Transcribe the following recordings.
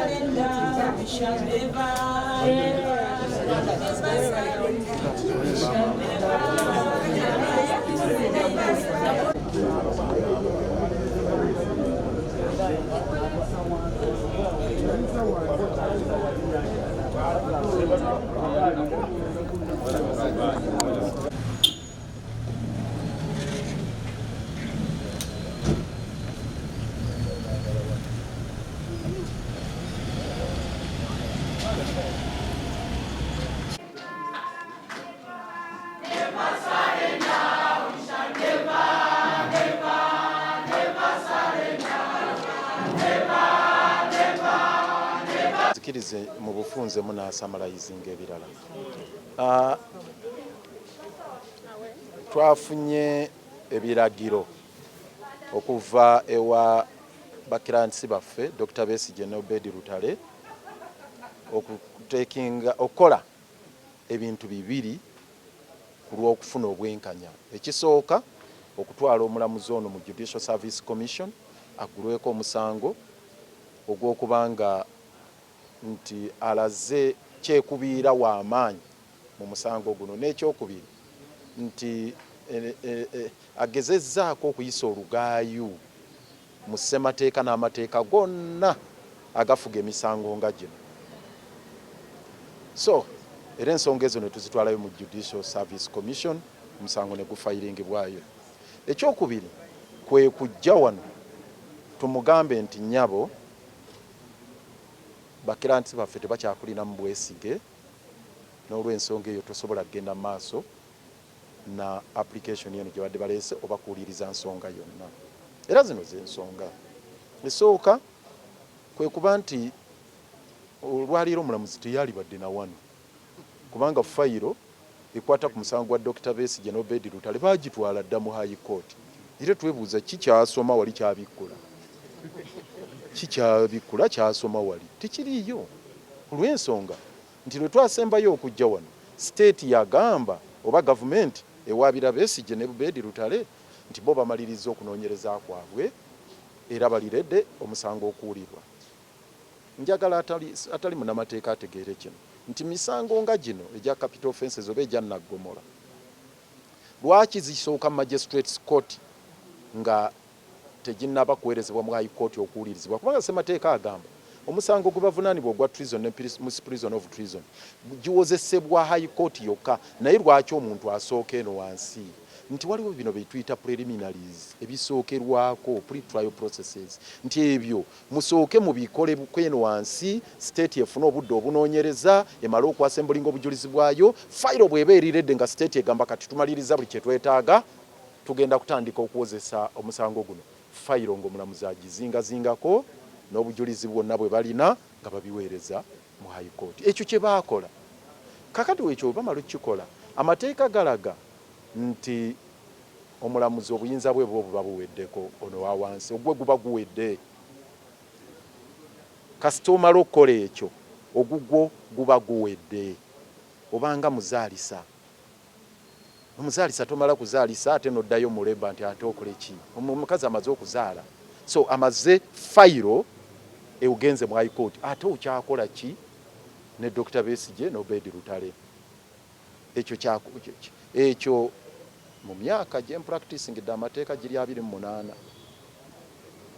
Surrender, we shall never, never surrender, we shall never. Nzikirize mu bufunze munasamalayizinga ebirala. Ah, twafunye ebiragiro okuva ewa bakirantisi baffe Dr. Besigye ne Obedi Lutale okutekinga okukola ebintu bibiri ku lw'okufuna obwenkanya. Ekisooka, okutwala omulamuzi ono mu Judicial Service Commission aggulweko omusango ogw'okuba nga nti alaze kyekubiira wa maanyi mu musango guno n'ekyokubiri nti agezezzaako okuyisa olugaayu mu ssemateeka n'amateeka gonna agafuga emisango nga gino. So era ensonga ezo ne tuzitwalayo mu Judicial Service Commission omusango ne gufayiringibwayo. Ekyokubiri kwe kujja wano tumugambe nti nnyabo bakiranti baffe tebakyakulinamu bwesige n'olwensonga eyo tosobola kugenda mu maaso na application eno gyebadde baleese oba kuwuliriza nsonga yonna. Era zino z'ensonga. Esooka kwe kuba nti olwaleero omulamuzi teyalibadde na wano kubanga fayiro ekwata ku musango gwa Dokita Besigye ne Obed Lutale baagitwala dda mu High Court. Era twebuuza ki ky'asoma wali ky'abikkula? Ki ky'abikkula ky'asoma wali? Tekiriiyo olw'ensonga nti lwe twasembayo okujja wano state yagamba oba gavumenti ewaabira Besigye ne Obed Lutale nti bo bamalirizza okunoonyereza kwabwe era bali ready omusango okuwulirwa. Njagala atali, atali munamateeka ategeere kino nti misango nga gino egya capital offences oba egya naggomola lwaki zisooka mu magistrates court nga teginnaba kuweerezebwa mu High Court okuwulirizibwa kubanga ssemateeka agamba omusango gwe bavunaanibwa ogwa treason ne misprision of treason giwozesebwa High Court yokka naye lwaki omuntu asooka eno wansi nti waliwo bino bye tuyita preliminaries ebisookerwako pre-trial processes nti ebyo musooke mubikole kweno wansi state efune obudde obunoonyereza emale okwasemblinga obujulizi bwayo fayiro bw'eba eri ready nga state egamba kati tumaliriza buli kye twetaaga Tugenda kutandika okuwozesa omusango guno fayiro ng'omulamuzi agizingazingako n'obujulizi bwonna bwe balina nga babiweereza mu High Court. Ekyo kye baakola. Kaakati ekyo bwe bamala okukikola, amateeka galaga nti omulamuzi obuyinza bwe bwo buba buweddeko, ono owa wansi ogugwe guba guwedde. Kasita omala okukola ekyo, ogugwo guba guwedde. Obanga muzaalisa. Omuzaalisa tomala kuzaalisa ate n'oddayo mu labour nti ate okole ki? Omukazi amaze okuzaala so amaze fayiro eugenze mu High Court ate okyakola ki ne Dokita Besigye ne Obed Lutale? Ekyo kya ekyo mu myaka gye mpracticingidde amateeka giri 28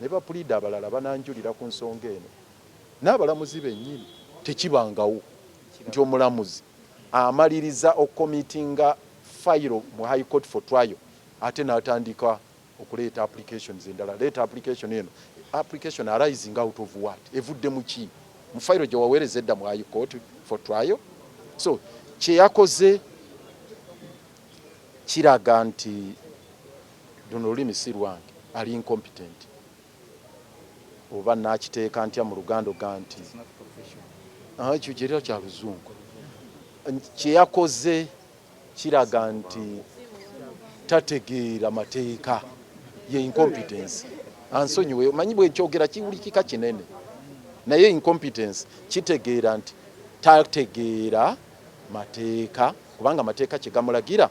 ne bapuliida abalala bananjulira ku nsonga eno n'abalamuzi bennyini tekibangawo nti omulamuzi amaliriza okukomitinga fayiro mu High Court for trial ate n'atandika okuleeta applications endala. Leeta application eno. Application arising out of what? Evudde mu ki? Mu fayiro gye waweereza edda mu High Court for trial? So kye yakoze kiraga nti luno olulimi si lwange, ali incompetent. Oba nakiteeka ntya mu Luganda oga nti ekyo kyera kya Luzungu. Kye yakoze kiraga nti tategeera mateeka, ye incompetence. Ansonyiwe, omanyi bwenkyogera kiwulikika kinene, naye incompetence kitegeera nti tategeera mateeka, kubanga amateeka kye gamulagira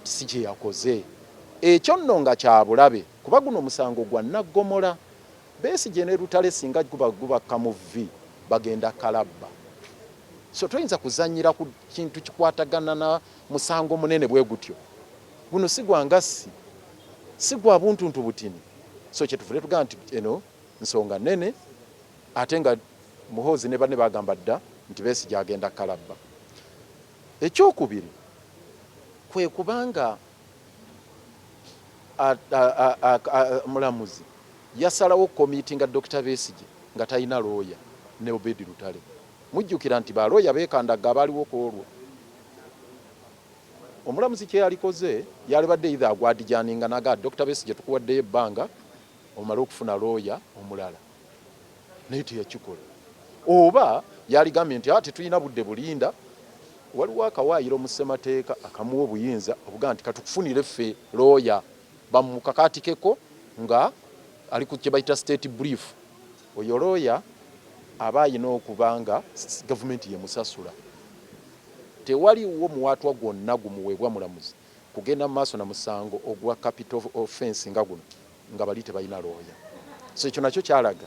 si kye yakoze. Ekyo nno nga kya bulabe. Kuba guno omusango gwa naggomola. Besigye ne Lutale singa guba gubakka mu vvi bagenda kalabba. So toyinza kuzannyira ku kintu kikwatagana na musango munene bwe gutyo. Guno si gwa ngassi, si gwa buntuntu butini. So kyetuvudde tugamba nti eno nsonga nnene ate nga Muhoozi ne banne baagamba dda nti Besigye agenda kalabba. Ekyokubiri kwe kuba nga omulamuzi yasalawo okukomiitinga Dokita Besigye nga talina looya ne Obed Lutale. Mujjukira nti ba looya beekandagga abaaliwo ku olwo. Omulamuzi kye yalikoze yalibadde either agwadijaninga n'agamba Dokita Besigye tukuwaddeyo ebbanga omale okufuna looya omulala naye teyakikola oba yaligambye nti ah, tetulina budde bulinda. Waliwo akawaayiro mu ssemateeka akamuwa obuyinza obugamba nti katukufunire ffe looya bamukakaatikeko nga ali ku kye bayita state brief. Oyo looya aba alina okuba nga gavumenti yemusasula. Tewaliwo muwaatwa gwonna gumuweebwa mulamuzi kugenda mu maaso na musango ogwa capital offense nga guno nga bali tebalina looya. So ekyo nakyo kyalaga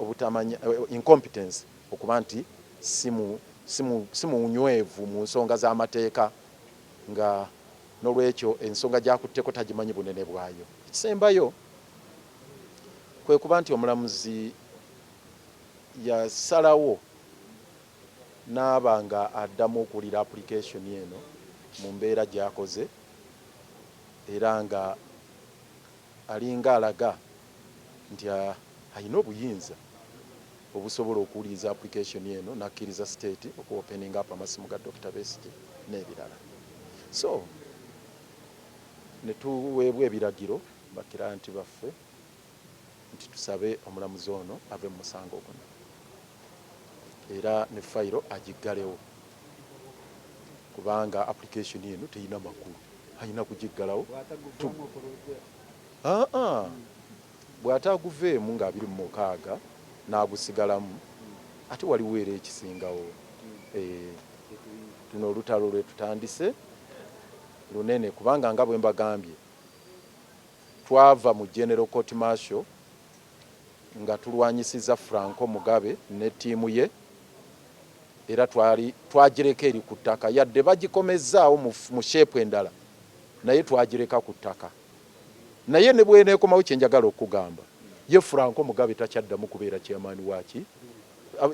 obutamanya, incompetence, okuba nti si munywevu mu nsonga z'amateeka nga n'olwekyo ensonga gy'akutteko tagimanyi bunene bwayo. Ekisembayo kwe kuba nti omulamuzi yasalawo n'aba nga addamu okuwulira application eno mu mbeera gy'akoze era nga alinga alaga nti alina obuyinza obusobola okuwuliriza application eno n'akkiriza state oku opening up amasimu ga Dokita Besigye n'ebirala. So ne tuweebwa ebiragiro bakiranti baffe nti tusabe omulamuzi ono ave mu musango guno era ne fayiro agiggalewo kubanga application eno terina makulu, alina kugiggalawo. Aa bw'ataaguveemu nga 26 n'agusigalamu ate waliwo era ekisingawo. Eh, luno olutalo lwe tutandise lunene kubanga nga bwe mbagambye twava mu General Court Martial nga tulwanyisizza Franco Mugabe ne ttiimu ye era twali twagireka eri ku ttaka yadde bagikomezzaawo mu shape endala naye twagireka ku ttaka. Naye ne bw'eneekomawo kye njagala okukugamba ye Franco Mugabe takyaddamu kubeera chairman wa ki?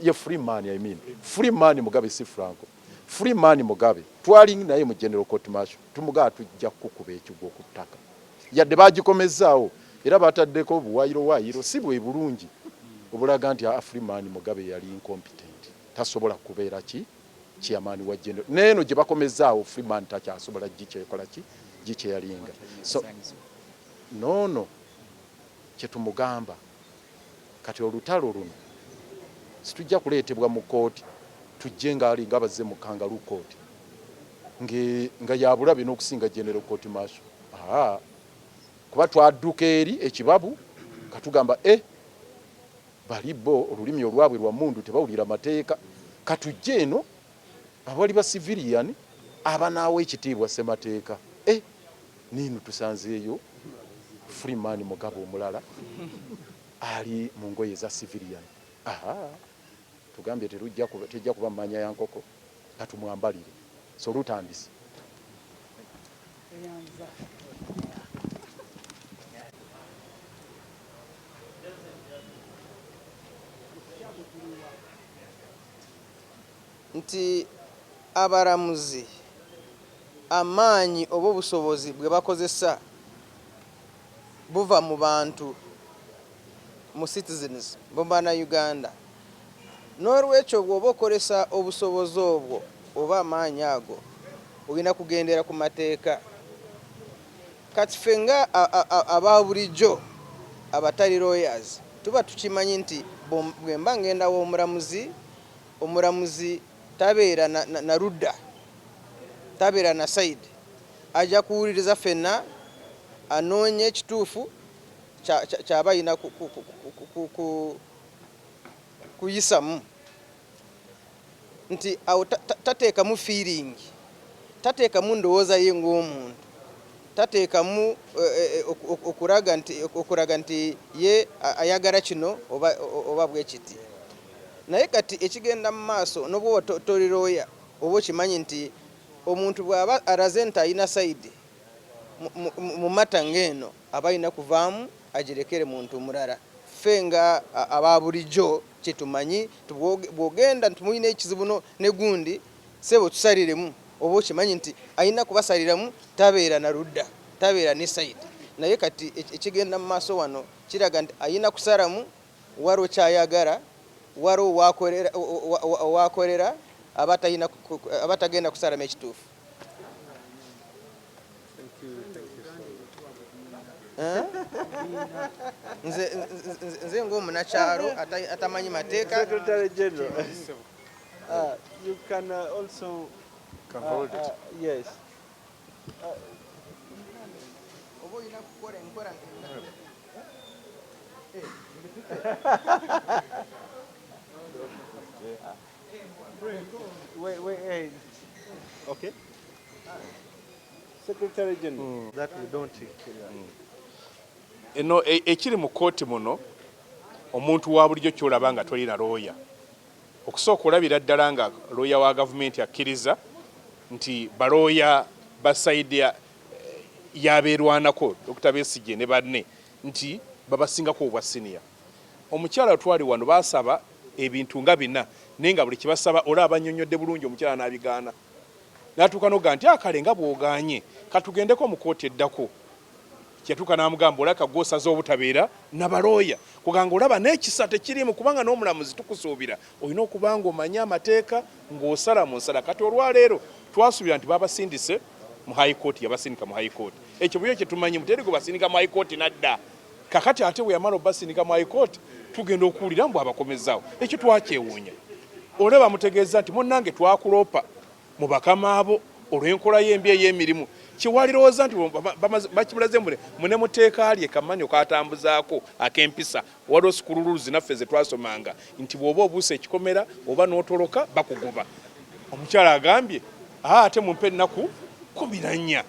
Ye Freeman, I mean Freeman Mugabe si Franco. Freeman Mugabe twali naye mu General Court Martial tumugamba tujja kukukuba ekigwo ku ttaka. Yadde baagikomezzaawo era bataddeko obuwaayiro waayiro si bwe bulungi obulaga nti aa Freeman Mugabe yali incompetent tasobola kubeera ki chairman wa General. N'eno gye bakomezzaawo Freeman takyasobola gikyekola ki gikyeyalinga. So n'ono kye tumugamba kati olutalo luno situjja kuleetebwa mu kkooti tujje ng'ali nga bazze mu kangaroo court nga yabulabe n'okusinga General Court Martial. Aa kuba twadduka eri ekibabu katugamba e bali bo olulimi olwabwe lwa mmundu tebawulira mateeka katujje eno abali ba civilian abanaawa ekitiibwa ssemateeka e niino tusanzeeyo Freeman Mugabo omulala ali mu ngoye eza civilian. Aha tugambye terujja kuba tejja kuba mmanya ya nkoko katumwambalire so lutandise. Nti abalamuzi amaanyi oba obusobozi bwe bakozesa buva mu bantu, mu citizens, mu bannayuganda. N'olwekyo bw'oba okozesa obusobozi obwo oba amaanyi ago, olina kugendera ku mateeka. Kati ffe nga aba bulijjo abatali lawyers tuba tukimanyi nti bwemba ngenda w'omulamuzi, omulamuzi tabeera na ludda, tabeera na side, ajja kuwuliriza ffenna anoonye ekituufu ky'aba alina kuyisamu. Nti awo tateekamu feeling, tateekamu ndowooza ye ng'omuntu, tateekamu okulaga nti ye ayagala kino oba bwe kiti. Naye kati ekigenda mu maaso, nobwoba toli looya, oba okimanyi nti omuntu bw'aba araze nti alina side mu matter ng'eno, aba alina kuvaamu agirekere muntu mulala. Ffe nga aba bulijjo kyetumanyi, bw'ogenda nti mulina ekizibu ne gundi, sebo tusaliremu, oba okimanyi nti alina kubasaliramu, tabeera na ludda, tabeera ne side. Naye kati ekigenda mu maaso wano kiraga nti alina kusalamu, waliwo kyayagala, waliwo wakolera, aba tagenda kusalamu ekituufu. Eh? Nze ng'omunakyalo atamanyi mateeka. Secretary General, you can also Can hold it. Yes. Oba olina kukola enkola. Wait, wait, hey. Okay. Secretary General, that we don't take. Eno ekiri mu kooti muno, omuntu wa bulijjo kyolaba nga tolina looya, okusooka olabira ddala nga looya wa gavumenti akkiriza nti balooya ba side yabeerwanako Dr. Besigye ne banne nti babasingako obwa senior. Omukyala twali wano basaba ebintu nga bina, naye nga buli kibasaba olaba bannyonnyodde bulungi, omukyala n'abigaana, n'atuuka n'ogaa nti akale nga bw'ogaanye katugendeko mu kooti eddako. Kyatuuka n'amugamba, olaka gwosaze obutabeera nabalooya, kuganga olaba n'ekisa tekirimu, kubanga n'omulamuzi tukusuubira olina okuba nga omanye amateeka ng'osala mu nsala. Kati olwaleero twasuubira nti babasindise mu High Court, yabasindika mu High Court. Ekyo buyo kyetumanyi, muteri gwe basindika mu High Court nadda. Kakati ate bwe yamala obasindika mu High Court, tugenda okuwulira mbu abakomezaawo. Ekyo twakyewuunya. Olaba mutegeeza nti munnange twakuloopa mu bakama abo olw'enkola y'embi ey'emirimu, kyewalirowooza nti bakimulaze mune mune mu tteeka lye kamanyo katambuzaako ak'empisa. Waliwo school rules naffe ze twasomanga nti bw'oba obuusa ekikomera oba n'otoloka bakugoba. Omukyala agambye, ate mumpe ennaku 14.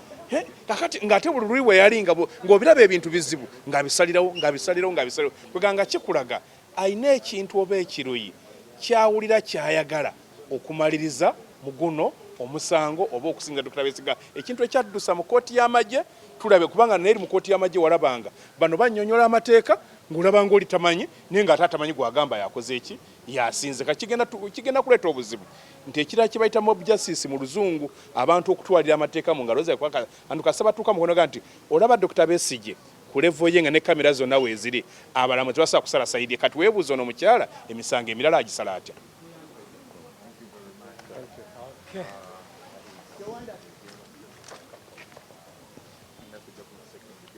Kakati ng'ate buli luli we yali nga ng'obiraba ebintu bizibu, ng'abisalirawo, ng'abisalirawo, ng'abisalirawo, kweganga kikulaga alina ekintu oba ekiruyi kyawulira kyayagala okumaliriza mu guno omusango oba okusinga Dr. Besigye, ekintu ekyaddusa mu kooti y'amagye. Tulabe, kubanga naye mu kooti y'amagye walabanga bano bannyonnyola amateeka ng'olaba ng'oli tamanyi, naye ng'ate atamanyi gw'agamba yakoze eki yasinze. Ka kigenda kuleeta obuzibu nti ekirala kye bayita mob justice mu luzungu, abantu okutwalira amateeka mu ngalo zaabwe, antu kasita batuuka mu konoga nti olaba Dr. Besigye ku level ye nga ne kamera zonna weeziri, abalamu tebasobola kusala side. Kati weebuuza ono omukyala emisango emirala agisala atya? Okay.